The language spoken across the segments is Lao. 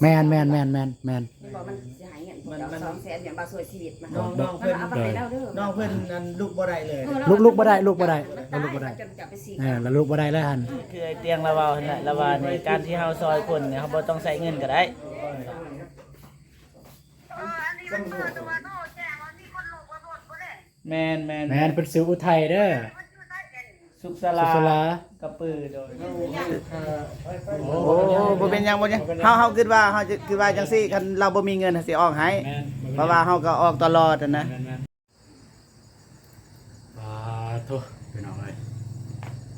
ແມ່ນໆໆໆໆ ແມ່ນບໍ່? ມັນຊິໃຫ້ເງິນພວກເຈົ້າ ມັນ ສອງແສນ ຍ້ອນວ່າຊ່ວຍຊີວິດມັນ ນ້ອງ ນ້ອງເພິ່ນ ເອົາໄປໃຫ້ລາວເດີ ນ້ອງເພິ່ນນັ້ນລຸກບໍ່ໄດ້ເລີຍ ເອີ ລາວລຸກ ລຸກບໍ່ໄດ້ ລຸກບໍ່ໄດ້ ລຸກບໍ່ໄດ້ ເຈົ້າ ເຈົ້າໄປຊີ້ ເອີ ລາວລຸກບໍ່ໄດ້ແລ້ວຫັ້ນ ຄືໄອ້ຕຽງລາວເວົ້າຫັ້ນແຫຼະ ລາວວ່ານີ້ ການທີ່ເຮົາຊ່ອຍຄົນນີ້ ເຮົາບໍ່ຕ້ອງໃຊ້ເງິນກໍໄດ້ ແມ່ນໆໆ ແມ່ນ ເພິ່ນຊື່ອຸໄທເດີ ສຸກສາລາ ສຸກສາລາ ກະປື ໂດຍ ໂອ້ ບໍ່ເປັນຫຍັງ ບໍ່ເປັນຫຍັງ ເຮົາ ເຮົາຄິດວ່າ ເຮົາຈະຄິດວ່າຈັ່ງຊີ້ ຄັນລາວບໍ່ມີເງິນ ເຮົາຊິອອກໃຫ້ ແມ່ນ ເພາະວ່າເຮົາກໍອອກຕະຫຼອດຫັ້ນນະ ແມ່ນໆ ປາໂທ້ ພີ່ນ້ອງເອີຍ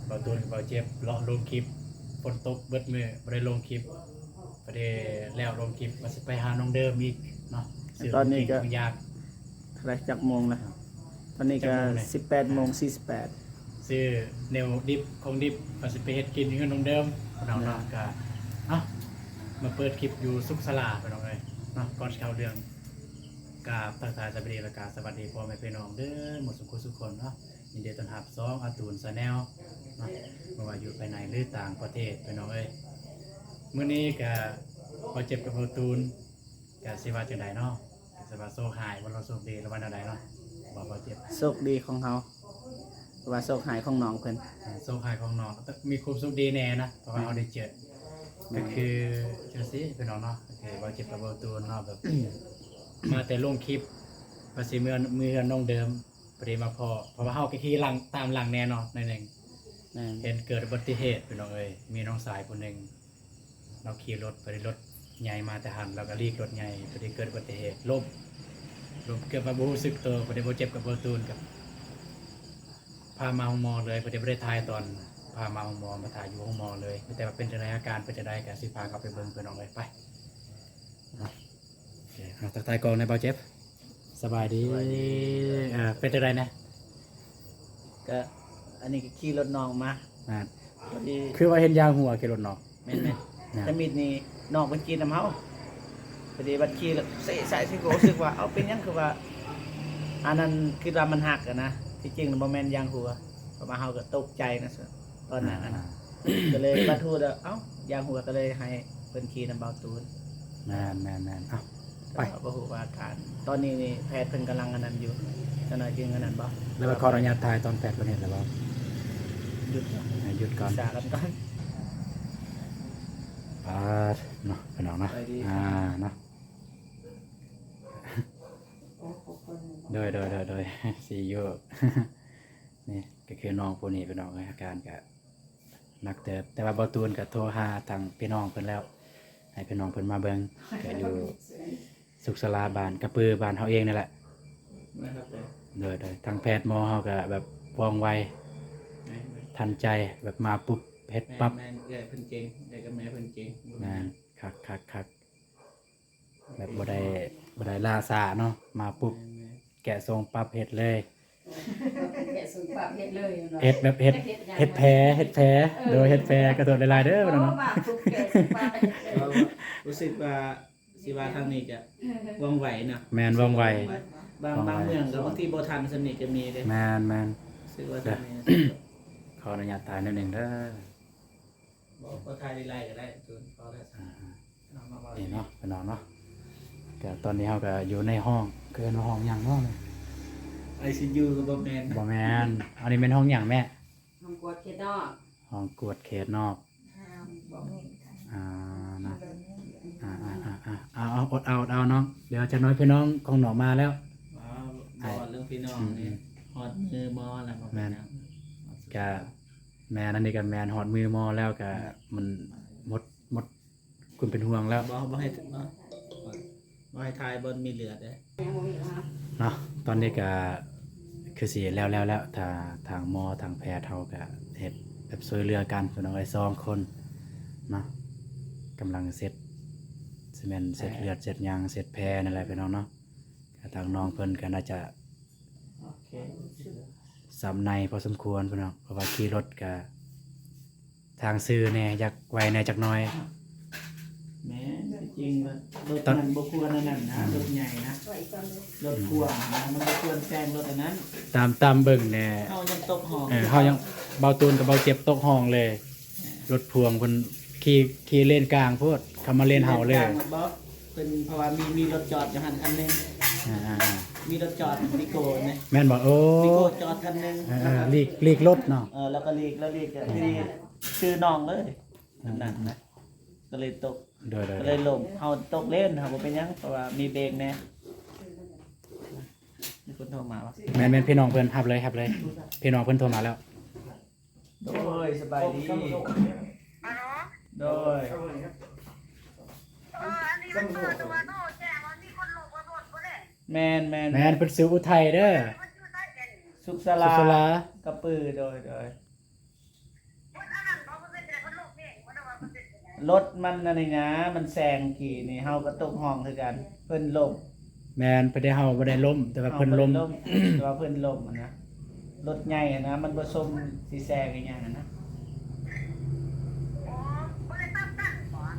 ບ່າວຕູນກັບບ່າວເຈັບ ເລາະລົງຄລິບ ຝົນຕົກເບິດມື້ ບໍ່ໄດ້ລົງຄລິບ ພໍດີແລ້ວລົງຄລິບ ວ່າຊິໄປຫານ້ອງເດີມອີກເນາະ ຊື້ ຕອນນີ້ກໍ ຂອງກິນຂອງຢາກ ເທົ່າໃດ ຈັກໂມງລະ? ຕອນນີ້ກໍ ຈັກໂມງແລ້ວ? ສິບແປດໂມງສີ່ສິບແປດ ຊື້ແນວດິບ ຂອງດິບ ວ່າຊິໄປເຮັດກິນຢູ່ເຮືອນນ້ອງເດີມ ພີ່ນ້ອງເນາະ ແມ່ນ ກໍ ເອົ້າ ມາເປີດຄລິບຢູ່ສຸກສາລາ ພີ່ນ້ອງເອີຍເນາະ ກ່ອນຊິເຂົ້າເລື່ອງ ກາບທັກທາຍສະບາຍດີ ແລະກະສະຫວັດດີພໍ່ແມ່ພີ່ນ້ອງເດີ ໝົດສູ່ຜູ້ສູ່ຄົນເນາະ ຍິນດີຕ້ອນຮັບຊ່ອງອາຕູນ Channel ເນາະ ບໍ່ວ່າຢູ່ພາຍໃນ ຫຼື ຕ່າງປະເທດ ພີ່ນ້ອງເອີຍ ມື້ນີ້ກະ ບ່າວເຈັບກັບບ່າວຕູນ ກະຊິວ່າຈັ່ງໃດເນາະ ກະຊິວ່າໂຊກຮ້າຍ ຫຼືວ່າໂຊກດີ ຫຼືວ່າແນວໃດເນາະ ບໍ່ ບ່າວເຈັບ ໂຊກດີຂອງເຮົາ ຫຼືວ່າໂຊກຮ້າຍຂອງນ້ອງເພິ່ນ ເອີ ໂຊກຮ້າຍຂອງນ້ອງ ມີຄວາມໂຊກດີແດ່ນະ ເພາະວ່າເຮົາໄດ້ເຈີ ແມ່ນ ກໍຄືຈັ່ງຊີ້ ພີ່ນ້ອງເນາະ ຄືບ່າວເຈັບກັບບ່າວຕູນເນາະ ແບບ ມາແຕ່ລົງຄລິບ ວ່າຊິເມືອ ເມືອເຮືອນນ້ອງເດີມ ພໍດີມາພໍ້ ເພາະວ່າເຮົາກໍຂີ່ຫຼັງ ຕາມຫຼັງແນ່ເນາະ ໜ້ອຍໜຶ່ງ ແມ່ນ ເຫັນເກີດອຸບັດຕິເຫດ ພີ່ນ້ອງເອີຍ ມີນ້ອງຊາຍຜູ້ໜຶ່ງ ລາວຂີ່ລົດ ພໍດີລົດໃຫຍ່ມາແຕ່ຫັ້ນ ລາວກໍຫຼີກລົດໃຫຍ່ ພໍດີເກີດອຸບັດຕິເຫດ ລົ້ມ ລົ້ມເກືອບວ່າບໍ່ຮູ້ສຶກໂຕ ພໍດີບໍ່ເຈັບກັບບໍ່ຕູນ ກໍພາມາໂຮງໝໍເລີຍ ພໍດີບໍ່ໄດ້ຖ່າຍຕອນພາມາໂຮງໝໍ ມາຖ່າຍຢູ່ໂຮງໝໍເລີຍ ແຕ່ວ່າເປັນຈັ່ງໃດ ອາການເປັນຈັ່ງໃດ ກໍຊິພາເຂົ້າໄປເບິ່ງ ພີ່ນ້ອງເອີຍ ໄປ ໂອເຄ ອ່າ ທັກທາຍກ້ອງແດ່ ບ່າວເຈັບ ສະບາຍດີ ສະບາຍດີ ເອີ ເປັນຈັ່ງໃດແດ່? ກະ ອັນນີ້ກໍຂີ່ລົດນ້ອງມາ ອ່າ ພໍດີ ຄືວ່າເຫັນຢາງຫົວຂີ່ລົດນ້ອງ ແມ່ນໆ ແມ່ນ ທຳອິດນີ້ນ້ອງເພິ່ນຂີ່ນຳເຮົາ ພໍດີບັດຂີ່ແລ້ວເຊະຊາຍຊິ ກໍຮູ້ສຶກວ່າ ເອົ້າ ເປັນຫຍັງຄືວ່າ ອັນນັ້ນ ຄິດວ່າມັນຫັກຫັ້ນນະ ທີ່ຈິງນະບໍ່ແມ່ນຢາງຫົວ ເພາະວ່າເຮົາກໍຕົກໃຈນະ ຕອນນັ້ນຫັ້ນນະ ອ່າ ກໍເລີຍບັດຮູ້ແລ້ວ ເອົ້າ ຢາງຫົວ ກໍເລີຍໃຫ້ເພິ່ນຂີ່ນຳບ່າວຕູນ ແມ່ນໆໆ ເອົ້າ ໄປ ກໍບໍ່ຮູ້ວ່າອາການ ຕອນນີ້ນີ້ແພດເພິ່ນກຳລັງອັນນັ້ນຢູ່ ຈັກໜ້ອຍຈຶ່ງອັນນັ້ນບໍ່ ແລ້ວໄປຂໍອະນຸຍາດຖ່າຍຕອນແພດເພິ່ນເຮັດແລ້ວບໍ່? ຢຸດກ່ອນ ໃຫ້ຢຸດກ່ອນ ປຶກສາກັນກ່ອນ ປາດເນາະ ພີ່ນ້ອງເນາະ ສະບາຍດີ ອ່າ ເນາະ ໂດຍໆໆ see you ນີ້ກໍຄືນ້ອງຜູ້ນີ້ ພີ່ນ້ອງເອີຍ ອາການກໍໜັກເຕີບ ແຕ່ວ່າບ່າວຕູນກໍໂທຫາທາງພີ່ນ້ອງເພິ່ນແລ້ວ ໃຫ້ພີ່ນ້ອງເພິ່ນມາເບິ່ງ ກໍຢູ່ສຸກສາລາ ບ້ານກະປື ບ້ານເຮົາເອງນີ້ແຫຼະ ໂດຍໆ ທາງແພດໝໍເຮົາກໍແບບວ່ອງໄວ ແມ່ນໆ ທັນໃຈ ແບບມາປຸບເຮັດປັບ ແມ່ນໆ ເອື້ອຍເພິ່ນເກັ່ງ ເອື້ອຍກັບແມ່ເພິ່ນເກັ່ງ ແມ່ນ ຄັກໆໆ ແບບບໍ່ໄດ້ ບໍ່ໄດ້ລ່າຊ້າເນາະ ມາປຸບ ແມ່ນໆ ແກະສົ່ງປັບເຮັດເລີຍ ແກະສົ່ງປັບເຮັດເລີຍ ເຮັດແບບເຮັດ ເຮັດແຜ ເຮັດແຜ ເອີ ໂດຍ ເຮັດແຜ ຂໍໂທດຫຼາຍໆເດີ ເພາະວ່າປຸບແກະສົ່ງປັບເຮັດເລີຍ ຮູ້ສຶກວ່າ ຊິວ່າທາງນີ້ກະວ່ອງໄວເນາະ ແມ່ນ ວ່ອງໄວ ບາງ ວ່ອງໄວ ບາງເມືອງກໍບາງທີບໍ່ທັນສ່ຳນີ້ກໍມີເດ້ ແມ່ນໆ ຮູ້ສຶກວ່າທາງນີ້ ຂໍອະນຸຍາດຖ່າຍໜ້ອຍໜຶ່ງເດີ ບໍ່ ບໍ່ຖ່າຍໄດ້ຫຼາຍກໍໄດ້ ເກີນພໍແລ້ວ ອ່າໆ ເອົາມາເວົ້າ ນີ້ເນາະ ພີ່ນ້ອງເນາະ ກະຕອນນີ້ເຮົາກະຢູ່ໃນຫ້ອງ ເອີ້ນວ່າຫ້ອງຫຍັງເນາະ ໄອຊີຢູ ກໍບໍ່ແມ່ນ ບໍ່ແມ່ນ ອັນນີ້ແມ່ນຫ້ອງຫຍັງແມ່? ຫ້ອງກວດເຂດນອກ ຫ້ອງກວດເຂດນອກ ອ່າ ບໍ່ແມ່ນ ອ່າ ນະ ອ່າໆໆໆ ເອົາໆ ອົດເອົາ ອົດເອົານ້ອງ ດຽວຈັກໜ້ອຍພີ່ນ້ອງຂອງນ້ອງມາແລ້ວ ບໍ່ ບໍ່ ເລື່ອງພີ່ນ້ອງນີ້ ອືມໆ ຮອດມືໝໍແລ້ວ ບໍ່ເປັນຫຍັງ ແມ່ນ ກະ ແມ່ນ ອັນນີ້ກໍແມ່ນ ຮອດມືໝໍແລ້ວກໍ ແມ່ນ ມັນໝົດ ໝົດຄວາມເປັນຫ່ວງແລ້ວ ບໍ່ ບໍ່ໃຫ້ ບໍ່ ບໍ່ໃຫ້ຖ່າຍບ່ອນມີເລືອດເດ້ ເນາະ ຕອນນີ້ກໍຄືຊິແລ້ວໆ ແລ້ວ ຖ້າທາງໝໍທາງແພດເຮົາກໍເຮັດແບບຊ່ວຍເຫຼືອກັນ ພີ່ນ້ອງເອີຍ ສອງຄົນເນາະ ກຳລັງເຊັດຊິແມ່ນເຊັດເລືອດ ເຊັດຫຍັງ ເຊັດແຜນັ້ນແຫຼະ ພີ່ນ້ອງເນາະ ກໍທາງນ້ອງເພິ່ນກໍໜ້າຈະ ໂອເຄ ຊ້ຳໃນພໍສົມຄວນ ພີ່ນ້ອງ ເພາະວ່າຂີ່ລົດກະທາງຊື່ແດ່ ຢາກໄວແດ່ຈັກໜ້ອຍ ແມ່ນ ທີ່ຈິງລົດນັ້ນບໍ່ຄວນອັນນັ້ນນະ ລົດໃຫຍ່ນະ ລົດພ່ວງນະ ມັນບໍ່ຄວນແຊງລົດອັນນັ້ນ ຕາມ ຕາມເບິ່ງແດ່ ເຮົາຍັງຕົກຮ່ອງ ເອີ ເຮົາຍັງ ເບົາຕູນກັບເບົາເຈັບຕົກຮ່ອງເລີຍ ລົດພ່ວງເພິ່ນຂີ່ ຂີ່ເລນກາງໂພດ ເຂົ້າມາເລນເຮົາເລີຍ ເພິ່ນ ເພິ່ນ ເພາະວ່າມີ ມີລົດຈອດຢູ່ຫັ້ນຄັນໜຶ່ງ ອ່າໆໆ ມີລົດຈອດ ວີໂກ້ນີ້ ແມ່ນບໍ່? ໂອ້ ວີໂກ້ຈອດຄັນໜຶ່ງ ເອີໆ ລີກ ລີກລົດເນາະ ເອີ ແລ້ວກໍລີກ ແລ້ວລີກກໍ ເອີ ທີ່ຊື່ນ້ອງເລີຍ ເອີ ນັ້ນນະ ກໍເລີຍຕົກ ໂດຍໆໆ ກໍເລີຍລົ້ມ ເຮົາຕົກເລນ ເຮົາບໍ່ເປັນຫຍັງ ເພາະວ່າມີເບຣກແດ່ ມີຄົນໂທມາວະ? ແມ່ນໆ ພີ່ນ້ອງເພິ່ນ ຮັບເລີຍ ຮັບເລີຍ ພີ່ນ້ອງເພິ່ນໂທມາແລ້ວ. ໂດຍ ສະບາຍດີ ໂດຍ ແມ່ນໆ ແມ່ນ ເພິ່ນຊື່ອຸໄທເດີ ສຸກສາລາ ສຸກສາລາ ກະປື ໂດຍ ໂດຍ ລົດມັນອັນນີ້ນະ ມັນແຊງກີ້ນີ້ ເຮົາກໍຕົກຮ່ອງຄືກັນ ເພິ່ນລົ້ມ ແມ່ນ ເພິ່ນໄດ້ ເຮົາບໍ່ໄດ້ລົ້ມ ແຕ່ວ່າເພິ່ນລົ້ມ ເຮົາບໍ່ໄດ້ລົ້ມ ແຕ່ວ່າເພິ່ນລົ້ມຫັ້ນນະ ລົດໃຫຍ່ຫັ້ນນະ ມັນບໍ່ສົມຊິແຊງອີ່ຫຍັງຫັ້ນນະ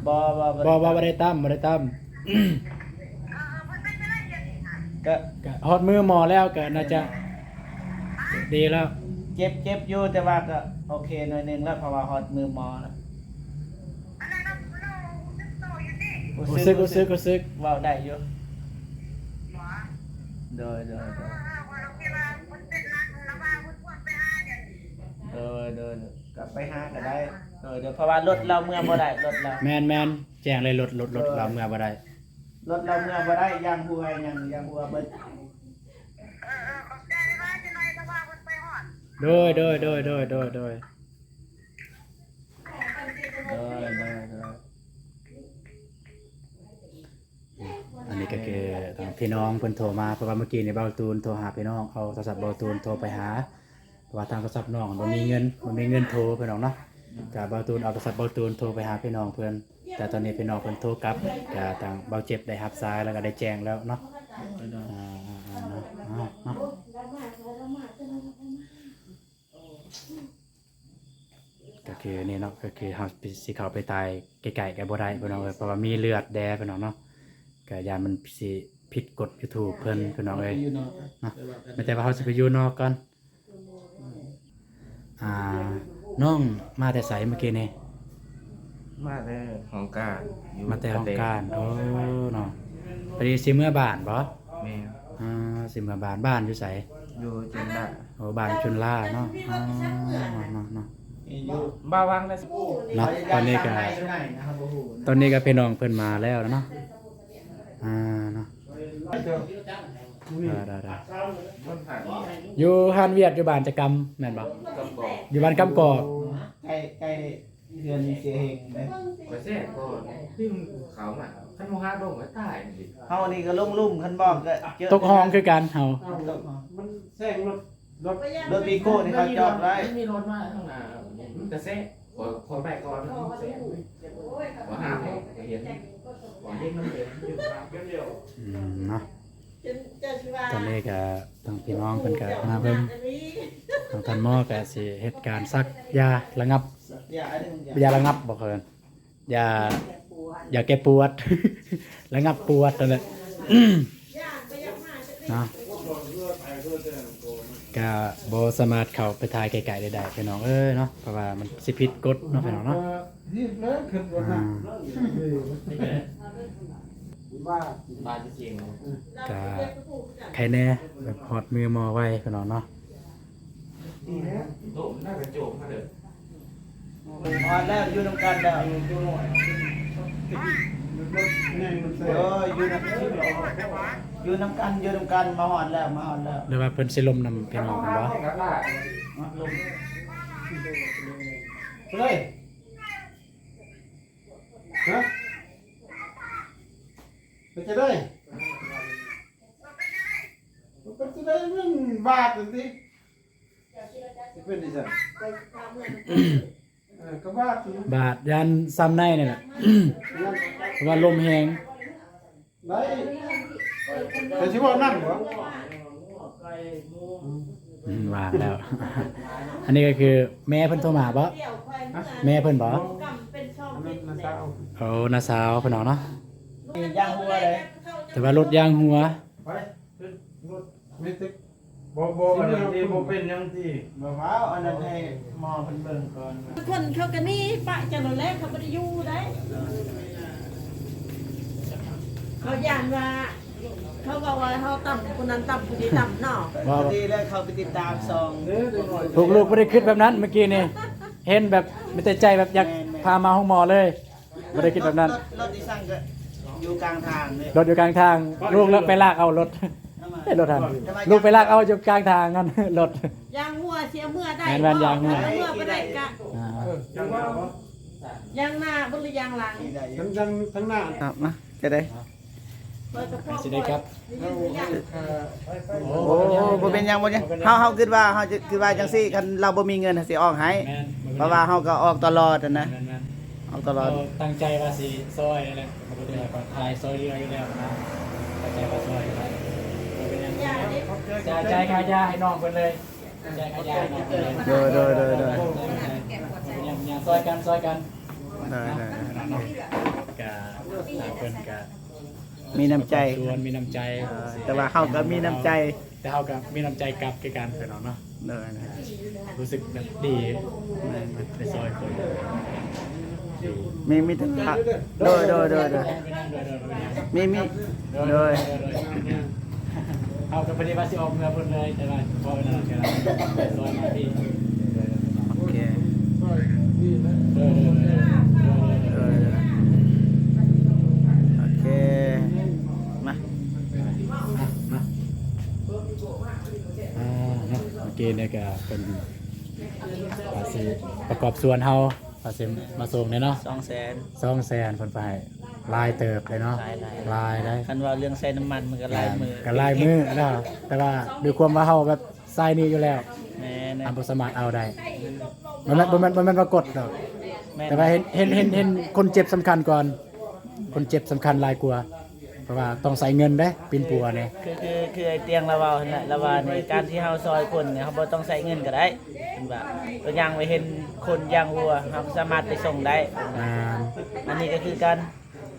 ບໍ່ ບໍ່ ບໍ່ ບໍ່ ບໍ່ໄດ້ຕຳ ບໍ່ໄດ້ຕຳ ກະ ກະຮອດມືໝໍແລ້ວ ກະໜ້າຈະດີແລ້ວ ເຈັບ ເຈັບຢູ່ ແຕ່ວ່າກະໂອເຄໜ້ອຍໜຶ່ງແລ້ວ ເພາະວ່າຮອດມືໝໍແລ້ວ ຮູ້ສຶກ ຮູ້ສຶກ ຮູ້ສຶກ ເວົ້າໄດ້ຢູ່ ໂດຍ ໂດຍ ໂດຍ ໂດຍ ໂດຍ ກະໄປຫາກະໄດ້ ໂດຍ ໂດຍ ເພາະວ່າລົດລາວເມືອບໍ່ໄດ້ ລົດລາວ ແມ່ນໆ ແຈ້ງເລີຍ ລົດ ລົດ ລົດລາວເມືອບໍ່ໄດ້ ລົດລາວເມືອບໍ່ໄດ້ ຢ່າງຫົວ ຢ່າງ ຢ່າງຫົວເບິດ ເອີ ເອີ ຂອບໃຈຫຼາຍໆ ຈັກໜ່ອຍລາວວ່າເພິ່ນໄປຮອດ ໂດຍ ໂດຍ ໂດຍ ໂດຍ ໂດຍ ໂດຍ ອັນນີ້ກໍຄືທາງພີ່ນ້ອງເພິ່ນໂທມາ ເພາະວ່າມື້ກີ້ນີ້ເບົາຕູນໂທຫາພີ່ນ້ອງ ເອົາໂທລະສັບເບົາຕູນໂທໄປຫາ ເພາະວ່າທາງໂທລະສັບນ້ອງບໍ່ມີເງິນ ບໍ່ມີເງິນໂທພີ່ນ້ອງເນາະ ກະເບົາຕູນເອົາໂທລະສັບເບົາຕູນໂທໄປຫາພີ່ນ້ອງເພິ່ນ ແຕ່ຕອນນີ້ພີ່ນ້ອງເພິ່ນໂທກັບ ກະທາງເບົາເຈັບໄດ້ຮັບສາຍ ແລ້ວກໍໄດ້ແຈ້ງແລ້ວເນາະ ອ່າ ເນາະ ເນາະ ກໍຄືນີ້ເນາະ ກໍຄືເຮົາຊິເຂົ້າໄປຖ່າຍໃກ້ໆກໍບໍ່ໄດ້ພີ່ນ້ອງເອີຍ ເພາະວ່າມີເລືອດແດ່ພີ່ນ້ອງເນາະ ກໍຢ້ານມັນຊິຜິດກົດຢູທູບເພິ່ນພີ່ນ້ອງເອີຍເນາະ ແຕ່ວ່າເຮົາຊິໄປຢູ່ນອກກ່ອນ ອ່າ ນ້ອງມາແຕ່ໃສມື້ກີ້ນີ້? ມາແຕ່ຫ້ອງການ ມາແຕ່ຫ້ອງການ ໂອ້ ເນາະ ພໍດີຊິເມືອບ້ານບໍ? ແມ່ນ ອ່າ ຊິເມືອບ້ານ ບ້ານຢູ່ໃສ? ຢູ່ຈຸນລາ ໂອ້ ບ້ານຈຸນລາເນາະ ອ່າ ເນາະ ເນາະ ເນາະ ຢູ່ບ້ານວັງນະ ເນາະ ຕອນນີ້ກໍ ຕອນນີ້ກໍພີ່ນ້ອງເພິ່ນມາແລ້ວເນາະ ອ່າ ເນາະ ໄດ້ໆໆ ຢູ່ຮ້ານວຽກຢູ່ບ້ານຈະກຳແມ່ນບໍ່? ກຳກອກ ຢູ່ບ້ານກຳກອກ ໃກ້ ໃກ້ ເຮືອນເສຍເຮງເດ້ ຂ້ອຍແຊກກ່ອນ ທີ່ເຂົາມາ ຄັນບໍ່ຫາລົງກໍຕາຍ ເຮົານີ້ກໍລົງລຸ່ມ ຄັນບໍ່ກໍເຈີ ຕົກຮ່ອງຄືກັນເຮົາ ມັນແຊງລົດ ລົດ ລົດວີໂກ້ນີ້ເຂົາຈອດໄວ້ ມັນມີລົດມາທາງໜ້າ ມັນກະແຊງ ຂ້ອຍ ຂ້ອຍໄປກ່ອນ ມັນແຊງ ບໍ່ຫາກໍເຫັນ ບໍ່ເຫັນນຳເດີ ອືມ ເນາະ ຕອນນີ້ກະທາງພີ່ນ້ອງເພິ່ນກະມາເບິ່ງ ທາງທ່ານໝໍກະຊິເຮັດການສັກຢາລະງັບ ຢາລະງັບບໍ່ເອີ້ນ ຢາ ຢາແກ້ປວດ ລະງັບປວດນັ້ນແຫຼະ ເນາະ ກະບໍ່ສາມາດເຂົ້າໄປຖ່າຍໃກ້ໆໄດ້ ພີ່ນ້ອງເອີຍເນາະ ເພາະວ່າມັນຊິຜິດກົດເນາະ ພີ່ນ້ອງເນາະ ຮີບເລີຍ ຂຶ້ນລົດນະ ອ່າ ກະໄຄແນ່ ແບບຮອດມືໝໍໄວ ພີ່ນ້ອງເນາະ ຮອດແລ້ວ ຢູ່ນຳກັນແລ້ວ ເອີ ຢູ່ນຳ ຢູ່ນຳກັນ ຢູ່ນຳກັນ ມາຮອດແລ້ວ ມາຮອດແລ້ວ ຫຼືວ່າເພິ່ນຊິລົມນຳພີ່ນ້ອງເພິ່ນບໍ່? ເອີຍ ຮະ ເປັນຈັ່ງໃດ? ເປັນຈັ່ງໃດ? ມັນບາດຫັ້ນຕິ ຊິເປັນຈັ່ງຊັ້ນ ເອີ ກໍບາດ ບາດຢ້ານຊ້ຳໃນນີ້ແຫຼະ ເພາະວ່າລົມແຮງ ໄດ້ ແຕ່ຊິເວົ້ານຳບໍ່? ອືມ ວ່າແລ້ວ ອັນນີ້ກໍຄືແມ່ເພິ່ນໂທມາບໍ່? ແມ່ເພິ່ນບໍ່? ໂອ້ ນ້າສາວເພິ່ນເນາະ ຢ່າງຫົວເດ້ ແຕ່ວ່າລົດຢ່າງຫົວ ໄປ ຂຶ້ນລົດ ມີແຕ່ ບໍ່ ບໍ່ ອັນນັ້ນຕິ ບໍ່ເປັນຫຍັງຕິ ບໍ່ເວົ້າ ອັນນັ້ນໃຫ້ໝໍເພິ່ນເບິ່ງກ່ອນ ຄົນເຂົາກໍໜີປະຈັ່ງນັ້ນແຫຼະ ເຂົາບໍ່ໄດ້ຢູ່ໄດ໋. ເຂົາຢ້ານວ່າ ເຂົາເວົ້າວ່າເຮົາຕ່ຳ ຜູ້ນັ້ນຕ່ຳ ຜູ້ນີ້ຕ່ຳເນາະ. ວ່າ ພໍດີເລີຍເຂົ້າໄປຕິດຕາມຊ່ອງ ພວກລູກບໍ່ໄດ້ຄິດແບບນັ້ນ ເມື່ອກີ້ນີ້ເຫັນແບບມີແຕ່ໃຈແບບຢາກ ແມ່ນໆ ພາມາໂຮງໝໍເລີຍ. ບໍ່ໄດ້ຄິດແບບນັ້ນ. ລົດ ລົດອີສັງກໍຢູ່ກາງທາງເດ້ ລົດຢູ່ກາງທາງ. ລູກລະໄປລາກເອົາລົດ ເອີ ລົດຫັ້ນ ລູກໄປລາກເອົາຢູ່ກາງທາງຫັ້ນ ລົດ. ຢາງງົວຊິເອົາເມືອໄດ້ ແມ່ນໆ ຢາງງົວ ເອົາເມືອບໍ່ໄດ້ກະ ອ່າ ຢາງໜ້າບໍ່ ຫຼື ຢາງຫຼັງ? ທັງ ທັງ ທັງໜ້າ ເອົາມາ ຈະໄດ້ ຊິໄດ້ກັບ. ໂອ້ ບໍ່ເປັນຫຍັງ ບໍ່ເປັນຫຍັງ. ເຮົາ ເຮົາຄິດວ່າ ເຮົາຈະຄິດວ່າຈັ່ງຊີ້ ຄັນລາວບໍ່ມີເງິນ ເຮົາຊິອອກໃຫ້. ແມ່ນ ເພາະວ່າເຮົາກໍອອກຕະຫຼອດຫັ້ນນະ. ແມ່ນໆ ອອກຕະຫຼອດ. ເຮົາຕັ້ງໃຈວ່າຊິຊ່ອຍນັ້ນແຫຼະ ເຮົາກໍຕ້ອງຢາກຖ່າຍຊ່ອຍເຫຼືອຢູ່ແລ້ວນະ. ຕັ້ງໃຈວ່າຊ່ອຍ ບໍ່ເປັນຫຍັງ. ຈ່າຍ ຈ່າຍຄ່າຢາໃຫ້ນ້ອງເພິ່ນເລີຍ. ໂດຍ ໂດຍ ໂດຍ ໂດຍ. ຊ່ອຍກັນ ຊ່ອຍກັນ. ໄດ້ ໄດ້ ກະ ເພິ່ນກະມີນ້ຳໃຈ ມີນ້ຳໃຈ ແຕ່ວ່າເຮົາກໍມີນ້ຳໃຈ ແຕ່ເຮົາກໍມີນ້ຳໃຈກັບຄືກັນ ພີ່ນ້ອງເນາະ. ໂດຍ ຮູ້ສຶກແບບດີ ແມ່ນ ໄດ້ຊ່ອຍຄົນ ມີ ມີແຕ່ວ່າ ໂດຍ ໂດຍ ໂດຍ ໂດຍ ມີ ມີ ໂດຍ ໂດຍ ໂດຍ. ເຮົາກໍບໍ່ໄດ້ວ່າຊິອອກເມືອເພິ່ນເລີຍ ແຕ່ວ່າພໍເວລາກໍຊ່ອຍມາພີ້. ໂອເຄ ໂດຍ ໂດຍ ໂດຍ ໂອເຄ ມາ ມາ ມາ ອ່າ ເນາະ ເມື່ອກີ້ນີ້ກໍເປັນ ວ່າຊິປະກອບສ່ວນເຮົາ ວ່າຊິມາສົ່ງແດ່ເນາະ. ສອງແສນ ສອງແສນ ເພິ່ນໄປໃຫ້ຫຼາຍເຕີບເລີຍເນາະ. ຫຼາຍ ຫຼາຍ ຫຼາຍເດ້. ຄັນວ່າເລື່ອງໃຊ້ນ້ຳມັນ ມັນກໍຫຼາຍມື້ ກໍຫຼາຍມື້ແລ້ວ ແຕ່ວ່າດ້ວຍຄວາມວ່າເຮົາແບບໃຊ້ໜີ້ຢູ່ແລ້ວ ແມ່ນ ເຮົາບໍ່ສາມາດເອົາໄດ້. ບໍ່ແມ່ນ ບໍ່ແມ່ນ ບໍ່ແມ່ນວ່າກົດດອກ ແມ່ນ ແຕ່ວ່າເຫັນ ເຫັນ ເຫັນ ເຫັນຄົນເຈັບສຳຄັນກ່ອນ ຄົນເຈັບສຳຄັນຫຼາຍກວ່າ. ເພາະວ່າຕ້ອງໃຊ້ເງິນເດ້ ປິ່ນປົວນີ້. ຄື ຄື ຄື ຄືໄອ້ຕຽງລາວເວົ້າຫັ້ນແຫຼະ ລາວວ່າໃນການທີ່ເຮົາຊ່ອຍຄົນນີ້ ເຮົາບໍ່ຕ້ອງໃຊ້ເງິນກໍໄດ້. ເພິ່ນວ່າຕົວຢ່າງໄປເຫັນຄົນຢ່າງວັວ ເຮົາສາມາດໄປສົ່ງໄດ້. ອ່າ ອັນນີ້ກໍຄືກັນ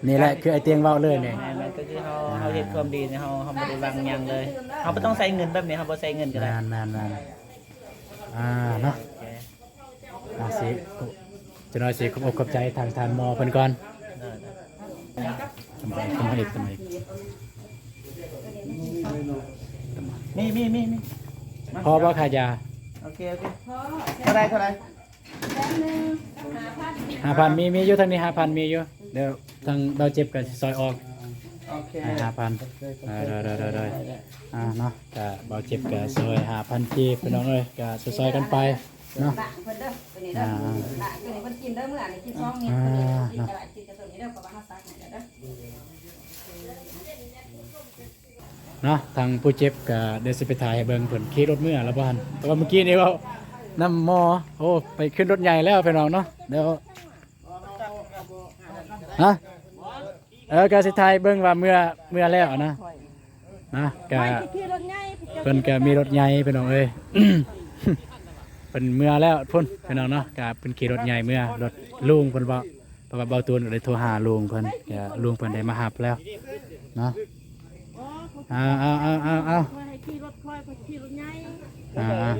ນີ້ແຫຼະຄືໄອ້ຕຽງເວົ້າເລີຍນີ້. ແມ່ນ ກໍຄືເຮົາ ເຮົາເຮັດຄວາມດີນີ້ ເຮົາ ເຮົາບໍ່ໄດ້ຫວັງຫຍັງເລີຍ. ເຮົາບໍ່ຕ້ອງໃຊ້ເງິນແບບນີ້ ເຮົາບໍ່ໃຊ້ເງິນກໍໄດ້. ແມ່ນໆໆ ອ່າ ເນາະ. ອ່າ ຊິ ຈະໜ້ອຍຊິຂອບອົກຂອບໃຈທາງທ່ານໝໍເພິ່ນກ່ອນ. ໄດ້ ໄດ້ ເຂົ້າມາອີກ ເຂົ້າມາອີກ. ມີ ມີ ມີ ມີ ພໍບໍ່ຄ່າຢາ? ໂອເຄ ໂອເຄ. ເທົ່າໃດ ເທົ່າໃດ? ຫ້າພັນ ມີ ມີຢູ່ ທາງນີ້ຫ້າພັນ ມີຢູ່. ດຽວທາງເບົາເຈັບກໍຊິຊ່ອຍອອກ. ໂອເຄ ໃຫ້ຫ້າພັນ. ໂດຍ ໂດຍ ໂດຍ ໂດຍ. ອ່າ ເນາະ ກະເບົາເຈັບກະຊ່ອຍຫ້າພັນກີບ ພີ່ນ້ອງເອີຍ ກະຊ່ອຍໆກັນໄປເນາະ. ອ່າ ເນາະ ເນາະ ທາງຜູ້ເຈັບກະດຽວຊິໄປຖ່າຍໃຫ້ເບິ່ງ ເພິ່ນຂີ່ລົດເມືອແລ້ວບໍ່ຫັ້ນ. ແຕ່ວ່າເມື່ອກີ້ນີ້ເວົ້ານຳໝໍ ໂອ້ ໄປຂຶ້ນລົດໃຫຍ່ແລ້ວ ພີ່ນ້ອງເນາະ. ດຽວ ຮະ ເອີ ກະຊິຖ່າຍເບິ່ງວ່າເມືອ ເມືອແລ້ວນະ ນະ ກະ ໄປຂີ່ລົດໃຫຍ່ ເພິ່ນກະມີລົດໃຫຍ່ ພີ່ນ້ອງເອີຍ. ເພິ່ນເມືອແລ້ວພຸ້ນ ພີ່ນ້ອງເນາະ ກະເພິ່ນຂີ່ລົດໃຫຍ່ເມືອ ລົດລຸງເພິ່ນເວົ້າ. ເພາະວ່າເບົາຕູນກໍໄດ້ໂທຫາລຸງເພິ່ນ ກະລຸງເພິ່ນໄດ້ມາຮັບແລ້ວເນາະ. ເອົາ ເອົາ ເອົາ ເອົາ ເອົາ ຂ້ອຍໃຫ້ຂີ່ລົດ ຂ້ອຍ ຂ້ອຍຂີ່ລົດໃຫຍ່. ອ່າ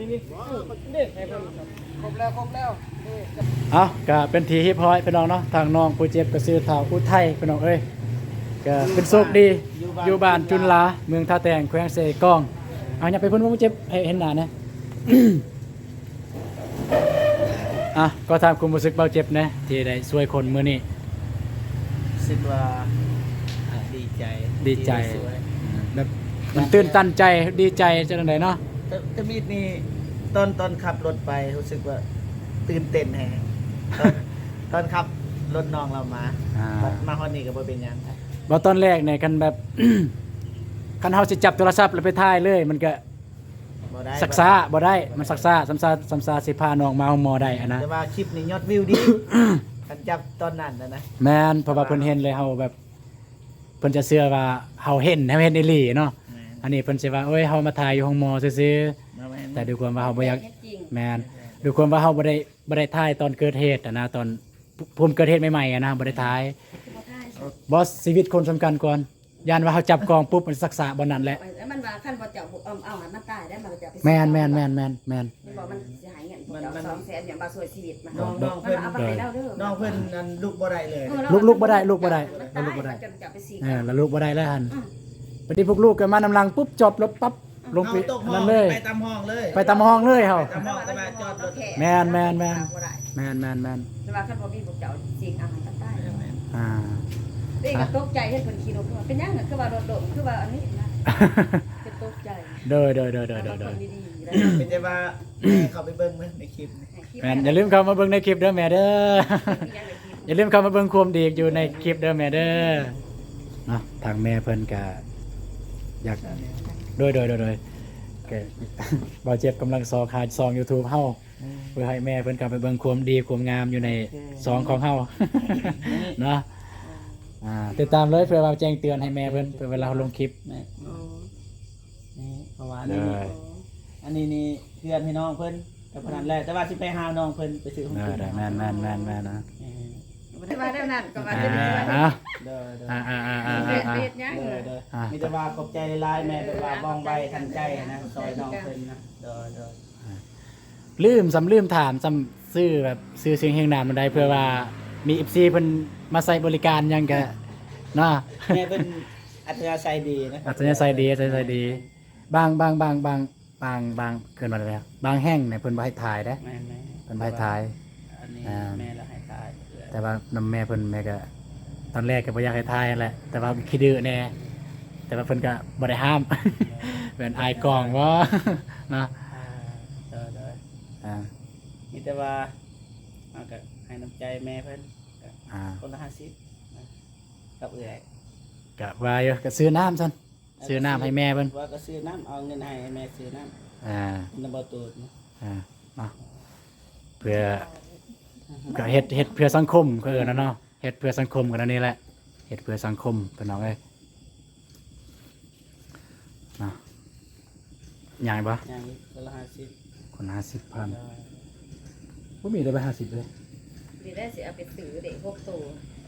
ຄົບແລ້ວ ຄົບແລ້ວ. ເອົາ ກະເປັນທີ່ຮຽບຮ້ອຍ ພີ່ນ້ອງເນາະ. ທາງນ້ອງຜູ້ເຈັບກໍຊື່ທ້າວອຸໄທ ພີ່ນ້ອງເອີຍ ກະເປັນໂຊກດີ ຢູ່ບ້ານ ຢູ່ບ້ານຈຸນລາ ເມືອງທ່າແຕງ ແຂວງເຊກອງ. ເອົາ ຫຍັບໄປພຸ້ນ ຜູ້ເຈັບ ໃຫ້ເຫັນໜ້າແດ່. ອ່ະ ກໍຖາມຄວາມຮູ້ສຶກເບົາເຈັບແດ່ ທີ່ໄດ້ຊ່ວຍຄົນມື້ນີ້. ຮູ້ສຶກວ່າດີໃຈ ດີໃຈ ທີ່ໄດ້ຊ່ວຍ ແບບມັນຕື່ນຕັນໃຈ ດີໃຈຈັ່ງໃດເນາະ. ແຕ່ ແຕ່ມີດນີ້ ຕອນ ຕອນຂັບລົດໄປ ຮູ້ສຶກວ່າຕື່ນເຕັ້ນແຮງ ຕອນ ຕອນຂັບລົດນ້ອງລາວມາ. ອ່າ ມາຮອດນີ້ກໍບໍ່ເປັນຫຍັງ. ບໍ່ ຕອນແລກນີ້ ຄັນແບບ ຄັນເຮົາຊິຈັບໂທລະສັບແລ້ວໄປຖ່າຍເລີຍ ມັນກະ ບໍ່ໄດ້ ຊັກຊ້າ ບໍ່ໄດ້ ມັນຊັກຊ້າ ຊ້ຳຊ້າ ຊ້ຳຊ້າຊິພານ້ອງມາໂຮງໝໍໄດ້ຫັ້ນນະ. ແຕ່ວ່າຄລິບນີ້ຍອດວິວດີ ຄັນຈັບຕອນນັ້ນນະ. ແມ່ນ ເພາະວ່າເພິ່ນເຫັນເລີຍ ເຮົາແບບ ເພິ່ນຈະເຊື່ອວ່າເຮົາເຫັນ ເຮົາເຫັນອີ່ຫຼີເນາະ. ແມ່ນ ອັນນີ້ເພິ່ນຊິວ່າ ໂອ້ຍ ເຮົາມາຖ່າຍຢູ່ໂຮງໝໍຊື່ໆ. ແມ່ນ ແຕ່ດ້ວຍຄວາມວ່າເຮົາບໍ່ຢາກ ແມ່ນ ດ້ວຍຄວາມວ່າເຮົາບໍ່ໄດ້ ບໍ່ໄດ້ຖ່າຍຕອນເກີດເຫດຫັ້ນນະ ຕອນ ພູມເກີດເຫດໃໝ່ໆຫັ້ນນະ ບໍ່ໄດ້ຖ່າຍ. ບໍ່ ຊີວິດຄົນສຳຄັນກ່ອນ. ຢ້ານວ່າເຮົາຈັບກ້ອງປຸບ ມັນຊັກຊ້າບ່ອນນັ້ນແຫຼະ. ມັນວ່າຄັນບໍ່ເຈົ້າບໍ່ເອົາ ເອົາໃຫ້ມັນຕາຍໄດ້ ມັນຈະໄປ ແມ່ນໆໆໆໆ. ມັນບອກມັນຊິໃຫ້ເງິນ ມັນ ມັນ ສອງແສນ ເປັນຄ່າຊ່ວຍຊີວິດມັນ ນ້ອງ ນ້ອງເພິ່ນ ເອົາໄປແລ້ວເດີ ນ້ອງເພິ່ນນັ້ນລຸກບໍ່ໄດ້ເລີຍ ເອີ ລຸກ ລຸກບໍ່ໄດ້ ລຸກບໍ່ໄດ້ ລຸກບໍ່ໄດ້ ເອີ ລຸກບໍ່ໄດ້ ເອີ ແລ້ວລູກກໍມານຳຫຼັງ ອືມ ບັດນີ້ພວກລູກກໍມານຳຫຼັງປຸບ ຈອດລົດປັບ ອືມ ລົງໄປ ເຮົາຕົກຫ້ອງນັ້ນເລີຍ ໄປຕາມຫ້ອງເລີຍ ໄປຕາມຫ້ອງເລີຍເຮົາ ໄປຕາມຫ້ອງ ແຕ່ວ່າຈອດລົດ ແມ່ນ ແມ່ນ ແມ່ນ ແມ່ນ ແມ່ນ ແມ່ນ ແຕ່ວ່າຄັນບໍ່ມີພວກເຈົ້າຊິງເອົາມັນກັນໄປ ອ່າ ເດ້ກໍຕົກໃຈ ເຫັນເພິ່ນຂີ່ລົດ ເປັນຫຍັງ ຄືວ່າລົດລົ້ມ ຄືວ່າອັນນີ້ນະ ເປັນຕົກໃຈ ໂດຍ ໂດຍ ໂດຍ ໂດຍ ໂດຍ ຄົນດີໆ ມີແຕ່ວ່າ ແມ່ເຂົ້າໄປເບິ່ງເບິ່ງໃນຄລິບ ແມ່ນ ຢ່າລືມເຂົ້າມາເບິ່ງໃນຄລິບເດີແມ່ເດີ ຢ່າລືມເຂົ້າມາເບິ່ງຄວາມດີຢູ່ໃນຄລິບເດີແມ່ເດີ ເນາະ ທາງແມ່ເພິ່ນກະຢາກ ໂດຍ ໂດຍ ໂດຍ ໂດຍ ກະ ບ່າວເຈັບກຳລັງຊອກຫາຊ່ອງຢູທູບເຮົາ ເພື່ອໃຫ້ແມ່ເພິ່ນເຂົ້າໄປເບິ່ງຄວາມດີຄວາມງາມຢູ່ໃນຊ່ອງຂອງເຮົາ ເນາະ ອ່າ ຕິດຕາມເລີຍ ເພື່ອວ່າແຈ້ງເຕືອນໃຫ້ແມ່ເພິ່ນ ເພື່ອເວລາເຮົາລົງຄລິບ ແມ່ນ ອໍ ນີ້ ເພາະວ່າອັນນີ້ນີ້ ໂດຍ ອັນນີ້ນີ້ເພື່ອນພີ່ນ້ອງເພິ່ນ ແຕ່ເທົ່ານັ້ນແຫຼະ ແຕ່ວ່າຊິໄປຫານ້ອງເພິ່ນ ໄປຊື້ຂອງກິນ ເອີ ແມ່ນໆໆໆ ເອີ ບໍ່ໄດ້ວ່າແນວນັ້ນ ກໍວ່າ ອ່າ ເປັນ ອ່າ ໂດຍໆ ອ່າໆໆໆ ເຮັດຫຍັງ ໂດຍໆ ອ່າ ມີແຕ່ວ່າຂອບໃຈຫຼາຍໆ ແມ່ ແບບວ່າວ່ອງໄວທັນໃຈນະ ຊ່ອຍນ້ອງເພິ່ນນະ ໂດຍໆ ອ່າ ລືມຊ້ຳ ລືມຖາມຊ້ຳ ຊື່ແບບ ຊື່ສຽງຮຽງນາມນຳໃດ ເພື່ອວ່າມີເອັຟຊີເພິ່ນມາໃຊ້ບໍລິການຫຍັງກະເນາະ ແມ່ເພິ່ນອັດທະຍາໄສດີນະ ອັດທະຍາໄສດີ ອັດທະຍາໄສດີ ບາງ ບາງ ບາງ ບາງ ບາງ ບາງ ເອີ້ນວ່າແນວໃດ ບາງແຫ່ງນີ້ເພິ່ນບໍ່ໃຫ້ຖ່າຍເດ້ ແມ່ນໆ ເພິ່ນບໍ່ໃຫ້ຖ່າຍ ອັນນີ້ ອ່າ ແມ່ລະໃຫ້ຖ່າຍ ແຕ່ວ່ານຳແມ່ເພິ່ນ ແມ່ກະ ຕອນແລກກໍບໍ່ຢາກໃຫ້ຖ່າຍຫັ້ນແຫຼະ ແຕ່ວ່າຂີ້ດື້ແດ່ ແຕ່ວ່າເພິ່ນກໍບໍ່ໄດ້ຫ້າມ ເອີ ແມ່ນອາຍກ້ອງບໍເນາະ ອ່າ ໂດຍໆ ອ່າ ມີແຕ່ວ່າ ເຮົາກໍໃຫ້ນ້ຳໃຈແມ່ເພິ່ນ ອ່າ ຄົນລະຫ້າສິບນະ ກັບເອື້ອຍ ກະວ່າຢູ່ ກະຊື້ນ້ຳຊັ້ນ ຊື້ນ້ຳໃຫ້ແມ່ເພິ່ນ ວ່າກໍຊື້ນ້ຳ ເອົາເງິນໃຫ້ແມ່ຊື້ນ້ຳ ອ່າ ນຳບໍ່ຕູດ ອ່າ ເນາະ ເພື່ອ ກໍເຮັດ ເຮັດເພື່ອສັງຄົມ ເຂົາເອີ້ນນະເນາະ ເຮັດເພື່ອສັງຄົມກັນແນວນີ້ແຫຼະ ເຮັດເພື່ອສັງຄົມ ພີ່ນ້ອງເອີຍ ເນາະ ຍັງບໍ່? ຍັງອີກ ຄົນລະຫ້າສິບ ຄົນລະຫ້າສິບພັນ ໂດຍ ບໍ່ມີໄດ້ໃບຫ້າສິບເລີຍ ນີ້ໄດ້ຊິເອົາໄປຊື້ເດ ຫົກໂຕ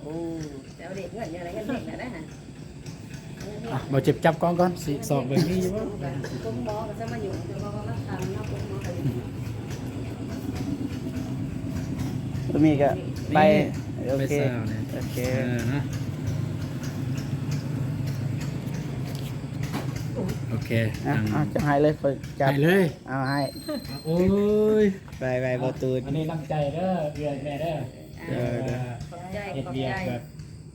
ໂອ້ ແຕ່ວ່າເດເງິນຍັງໄດ້ເງິນເຮັດແລ້ວນະ ອ່ະ ບໍ່ເຈັບຈັບກ້ອງກ່ອນ ຊິຊອກເບິ່ງມີຢູ່ບໍ່ ກົມໝໍກໍຈະມາຫຍຸ້ງ ແຕ່ວ່າມັນທຳເນາະ ກົມໝໍກໍ ຕົວນີ້ກໍໃບ ນີ້ ໂອເຄ ໃບຊາວນີ້ ໂອເຄ ເອີ ນະ ໂອເຄ ອ່ະ ອ່ະ ຈະໃຫ້ເລີຍ ຂ້ອຍຈັບ ໃຫ້ເລີຍ ເອົາໃຫ້ ໂອ້ຍ ໄປໆ ບໍ່ຕູນ ອັນນີ້ນ້ຳໃຈເດີ ເອື້ອຍແມ່ເດີ ເອີ ເອີ ຂອບໃຈ ເຮັດວຽກ ຂອບໃຈ ແບບ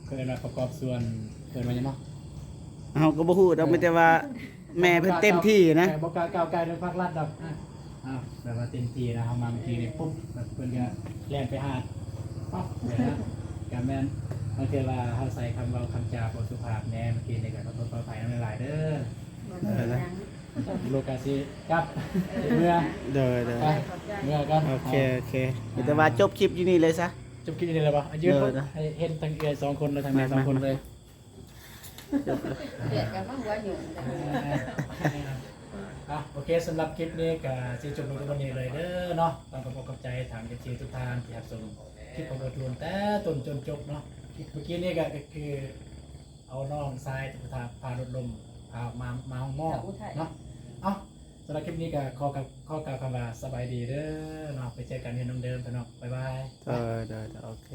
ເອີ້ນວ່າປະກອບສ່ວນ ເອີ້ນວ່າຫຍັງເນາະ ເຮົາກໍບໍ່ຮູ້ດອກ ເອີ ມີແຕ່ວ່າ ແມ່ເພິ່ນເຕັມທີ່ນະ ເອີ ບໍ່ກ້າກ້າວໄກ່ເລື່ອງພາກລັດດອກ ອ່າ ແບບວ່າເຕັມທີ່ນະ ເຮົາມາເມື່ອກີ້ນີ້ປຸບ ແບບເພິ່ນກໍແລ່ນໄປຫາ ປັບເລີຍນະ ກໍແມ່ນ ບາງເທື່ອວ່າເຮົາໃຊ້ຄຳເວົ້າຄຳຈາບໍ່ສຸພາບແດ່ ເມື່ອກີ້ນີ້ກໍຂໍໂທດຂໍອະໄພນຳຫຼາຍໆເດີ ບໍ່ເປັນຫຍັງ ລູກກະຊິກັບ ເມືອ ໂດຍໆ ໄປ ເມືອກ່ອນ ໂອເຄ ໂອເຄ ມີແຕ່ວ່າຈົບຄລິບຢູ່ນີ້ເລີຍຊະ ຈົບຄລິບຢູ່ນີ້ເລີຍບໍ່? ເອີ ເອີ ໃຫ້ເຫັນທັງເອື້ອຍສອງຄົນ ແລະ ທັງແມ່ສອງຄົນເລີຍ ແດດກໍມາຫົວຫຍຸ້ງ ອ່ະ ໂອເຄ ສຳລັບຄລິບນີ້ກໍຊິຈົບລົງແຕ່ບ່ອນນີ້ເລີຍເດີເນາະ ຕ້ອງຂອບອົກຂອບໃຈທາງເອັຟຊີທຸກທ່ານທີ່ຮັບຊົມຄລິບຂອງບ່າວຕູນແຕ່ຕົ້ນຈົນຈົບເນາະ ຄລິບເມື່ອກີ້ນີ້ກໍ ກໍຄືເອົານ້ອງຊາຍທີ່ພາ ພາລົດລົ້ມ ພາມາ ມາໂຮງໝໍເນາະ ເອົາ ສຳລັບຄລິບນີ້ກໍຂໍ ຂໍກ່າວຄຳວ່າສະບາຍດີເດີເນາະ ໄປເຈີກັນເຮືອນນ້ອງເດີມເນາະ ບາຍບາຍ ເອີ ໂອເຄ.